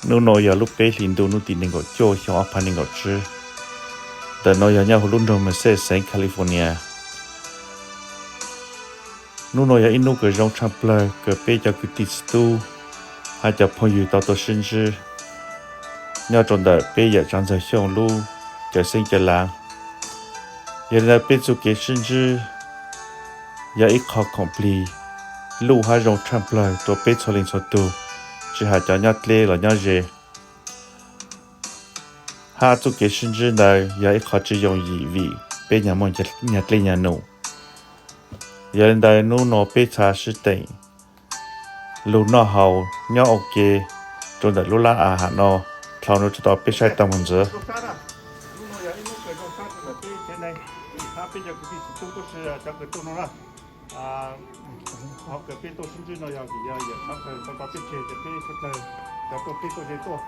Hnub no yog lub peb hlis ntuj hnub tim nees nkaum cuaj xyoo ob phav nees nkaum tsib. Ntawm no yog nyob hauv lub nroog Merced xeev California. Hnub no yog ib hnub kws zoo tshaj plawg kws peb cov kwv tij txiv tub hab cov phooj ywg tau tuaj sib ntsib nyob rau ntawm peb yawm Tsav Ntxawg Xyooj lub cawv xeeb cawv laav. Yog li ntawd peb txuj kev sib ntsib yog ib qho khoom plig luj hab zoo tshaj plawg rau peb txhua leej txhua tug, tsis has cov nyob dleb los nyob ze. Hab txuj kev sib ntsib ntawd yog ib qho tsis yooj yim vim peb nyag muaj nyag dlej nyag num. Yog li ntawd hnub no peb txhad sib teem lug noj haus nyob ua ke rau ntawm lub lab a ham no, dhau no rau tau peb saib tau moog ntxiv. Qhov kws peb tuaj sib ntsib no yog vim yog yawm Tsav Ntxawg tau tau peb tseg ces peb suav dlawg cov tuaj peb tuaj ze tuaj.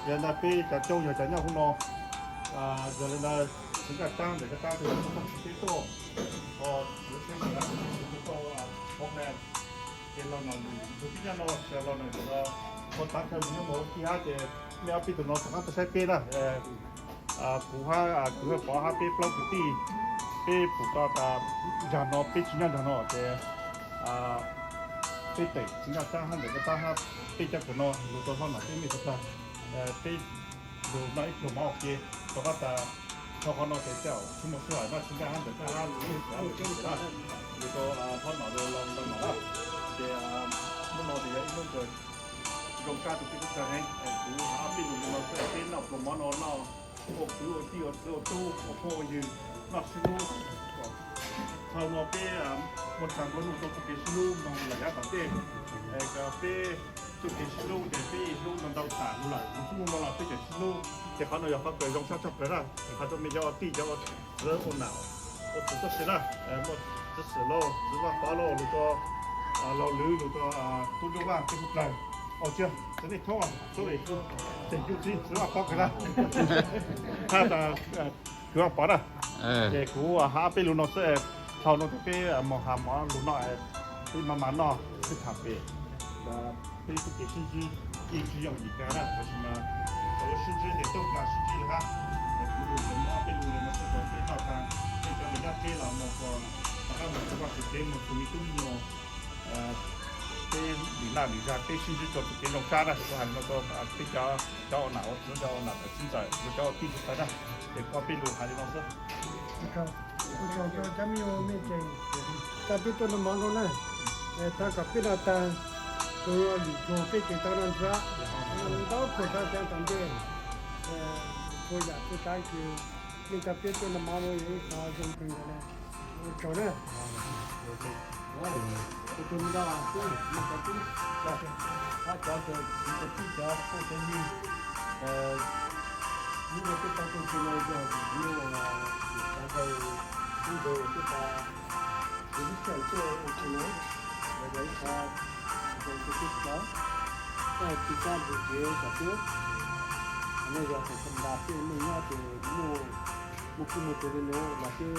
Yog ntawd peb cov coob yog cov nyob hauv no, yog li ntawd txiv Nkaj Tsaab ntawm Nkaj Tsaab tug tau peb tuaj, txiv Xeeb Ntxawg tau Portland, ces los no nws tug tib nyob no tsis los no ua tav chaw mus nyob mus ua tij hab ces mej ob peb tug no rov qab tuaj saib peb na. Kuv hab kuv hab Pov hab peb plaub kwv tij, peb pum tau tas nraag no peb tsis nyob nraag no ces peb teem txiv Nkaj Tsaab hab ntawm Nkaj Tsaab hab peb cov kws no lug tau hlob nom peb mej txhua tag, peb lug noj ib pluag mov ua ke rau qhov tas dhau qhov no ces tej zaum tsis muaj sij hawm noj tsis nkag hab ntawm Nkaj Tsaab lug tau hlob nom lug tau nom na. Ces hnub no ces yog ib hnub kws zoo sab rau peb txhua tag heev, kuv hab peb lug no xwb peb noj pluag mov no noj ua kwv ua tij ua txiv ua tub ua phooj ua ywg noj sib hlub. Thaum no peb muaj tsav nplua nuj txuj kev sib hlub moog lawm yav tom ntej, peb txuj kev sib hlub ces peb hlub ntau ntau tas lug lawm, lug txuj nuj no los peb tseem sib hlub. Ces qhov no yog qhov kws zoo sab tshaj plaws na, has rua mej cov ua tij cov ua txiv ua nam ua txiv txoj sia na, muaj txiv Xwm lauj, txiv Vaj Pov lauj, lug rua Laug Lwm, lug rua tub Ntsuab Vaj, txiv Hu Plaws, txiv Vaj Pov kws na, hab kwv Vaj Pov na. Ces kuv hab peb lug no xwb, thaum no ces peb moog has mov lug noj, peb maj mam noj sib tham pem, peb txuj kev sib ntsib yeej tsis yooj yim kag na, tab sis mas thaum lub sib ntsib ces tuaj kag sib ntsib lawm hab. Kuv lug ces moog ob peb lug no xwb, peb noj tag, peb cov kws nyob dleb los moog, rov qab moog txug vaj txug tsev, moog txug me tub me nyuam, peb lwm naj lwm zag peb sib ntsib rua txuj kev zoo sab na. Kuv has li no rua peb cov, cov ua nam ua txiv, cov ua nam txiv ntxawm, cov ua tij tug tawv na, ces kuv ob peb lug has li no xwb. Ua tsaug rua cov me nyuam mej tseem tau peb tuaj noj mov no na. Thaum kws peb noj tag, tug lwm pluag peb tseem tau noj ntxiv, ntau pluag tau caav tom ntej, txhua yam txhua tsav kws mej tau peb tuaj noj mov no yog ib qho zoo kawg nkaus le. Ua tsaug na. Ua tsaug ntau, tub, cov tub, hab cov kwv cov tij cov phooj cov ywg, hnub no peb tau tuaj txug no yog vim yog Tsav Ntxawg tub ntawd peb tas, yog lub sij hawm tuaj ua tsaug no, yog ib qho zoo rua peb txhua, koj tsis kab ntug kev kom tuab. Qhov no yog thaum tha ntas peb ua neej nyob ces muaj, muaj kuj muaj tuag le nuav los peb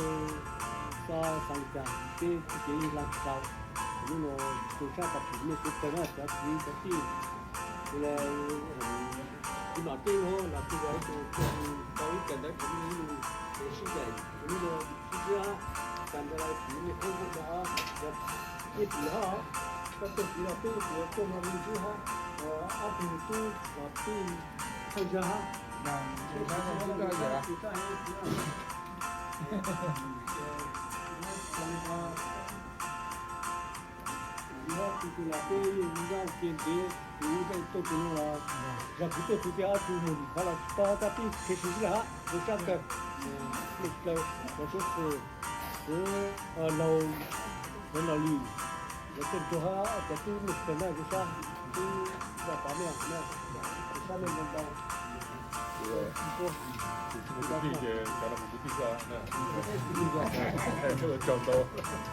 xob xaav li cas peb txuj kev yeej laag tsis tau. Hnub no tug sab tas pum mej suav dlawg na cov kwv cov tij, kuv le kuv nom teb hab los kuj yog ib tug tau ib kawm ntawv thaum ub, sib ncaim hnub no sib ntsib hab, tas ntawd lawm pum mej qhoob koob rau hab, ib pum hab, koj tuaj pum los peb pum tuaj no me ntsib hab, ob tug tub los peb thawj zag hab. Yog tus twg los peb yeej nyob ua ke ntev, tus ub yeej tuaj tus no los, yog kuv tuaj tus twg ob tug mus qhov los tsis paub, tab peb qhia sib ntsib lawm hab, zoo sab kawg. Mej dlawg, cov suav xwm, xwv laug, cov laug lwm, cov tub ntsuag hab cov tub mej dlawg na, zoo sab, tub Vaj Pov mej na, zoo sab mej ntau ntau. Kuv tij ces cov no kuv tij xwb.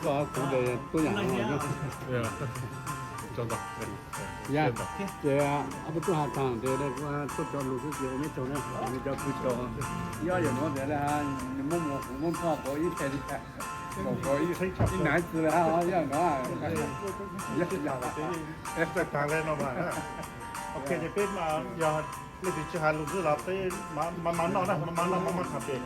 Koj kuv ces tuab yam no. Yog, ces ob peb tug has tag ces tuaj cov lug xwb ces ua mej tsaug na, nws cov kwv tsaug. Ib ob yam nuav tes le has, nws muab mus kuv muab npog kuv ib teg li tag, kuv ib naiv txwv le has, ib yam nuav. Txawj tag le no mas. Ok, ces peb yog leej twg tsis hais lus xwb los peb mam mam noj na, mam mam noj mam mam tham pem.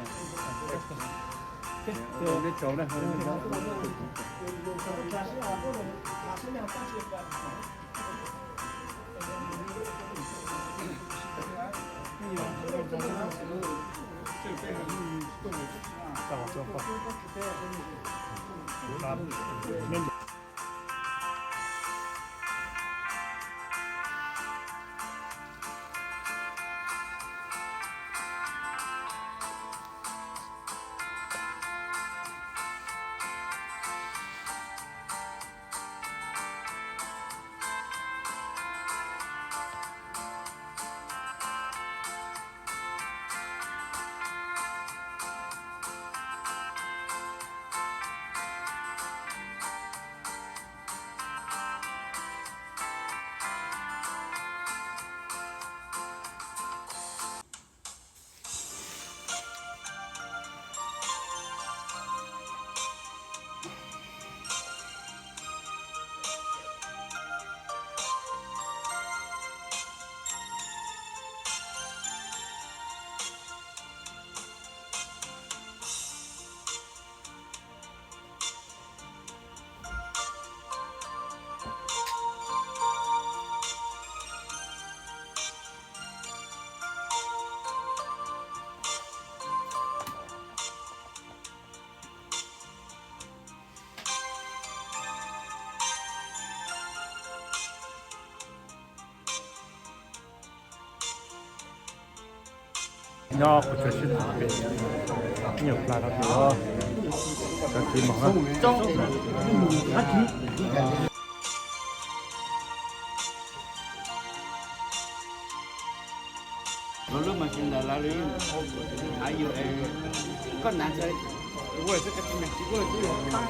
Nyob kuv tsuas sib tham pem ib nyuag plag no ces cov txiv mos na. Lub mas tsis ntawm lawv li, ayu, koj nav ntawd, ua tsis ua tsis ua.